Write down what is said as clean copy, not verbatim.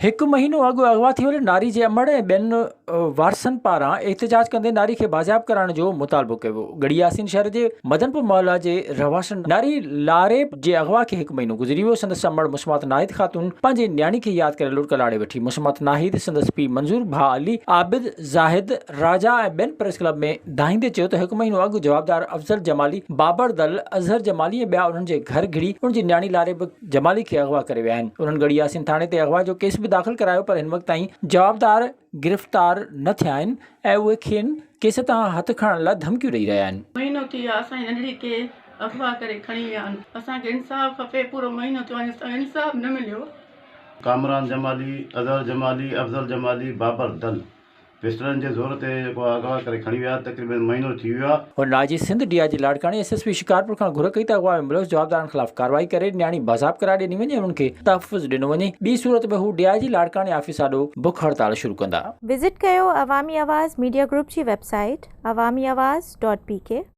هڪ مهينو اڳ اغوا ٿي ويل ناري جي امڙ ۽ ٻين وارثن پاران احتجاج ڪندي ناري کي بازياب ڪرائڻ جو مطالبو ڪيو ويو. ڳڙهي ياسين شهر جي مدن پور محلا جي رهواسڻ ناري لاريب جي اغوا کي هڪ مهينو گذري ويو، سندس امڙ مسمات ناهيد خاتون پنهنجي نياڻي کي ياد ڪري لڙڪ لاڙي ويٺي. مسمات ناهيد، سندس پيء منظور، ڀاء علي، عابد، زاهد، راجا ۽ ٻين پريس ڪلب ۾ دانهيندي چيو ته هڪ مهينو اڳ جوابدار افضل جمالي، بابر دل، اظهر جمالي ۽ ٻيا انهن جي گهر گهڙي ان جي نياڻي لاريب جمالي کي اغوا ڪري ويا آهن. انهن ڳڙهي ياسين ٿاڻي تي اغوا جو ڪيس به داخل ڪرايو پر هن وقت تائين جوابدار گرفتار نه ٿيا آهن ۽ اهي کين ڪيس تان هٿ کڻڻ لاء ڌمڪيون ڏئي رهيا آهن. مهينو ٿي ويو آهي اسان جي ننڍڙي کي اغوا ڪري کڻي ويا آهن اسان کي انصاف کپي پورو مهينو ٿيو آهي اسان کي انصاف نه مليو. ڪامران جمالي، اظهر جمالي، افضل جمالي، بابر دل. پسٽلن جي زور تي جيڪو آ اغوا ڪري کڻي ويا تقريبن مهينو ٿي ويو آ. هن I G Sindh, D I G لاڙڪاڻي، ايس ايس پي شڪارپور کان گهر ڪئي ته اغوا ۾ ملوث جوابدارن خلاف ڪارروائي ڪري نياڻي بازياب ڪرائي ڏني وڃي ۽ انهن کي تحفظ ڏنو وڃي ٻي صورت ۾ هو ڊي I جي لاڙڪاڻي آفيس آڏو بک هڙتال شروع ڪندا. وزٽ ڪيو عوامي آواز ميڊيا گروپ جي website Awami Awaz dot P K.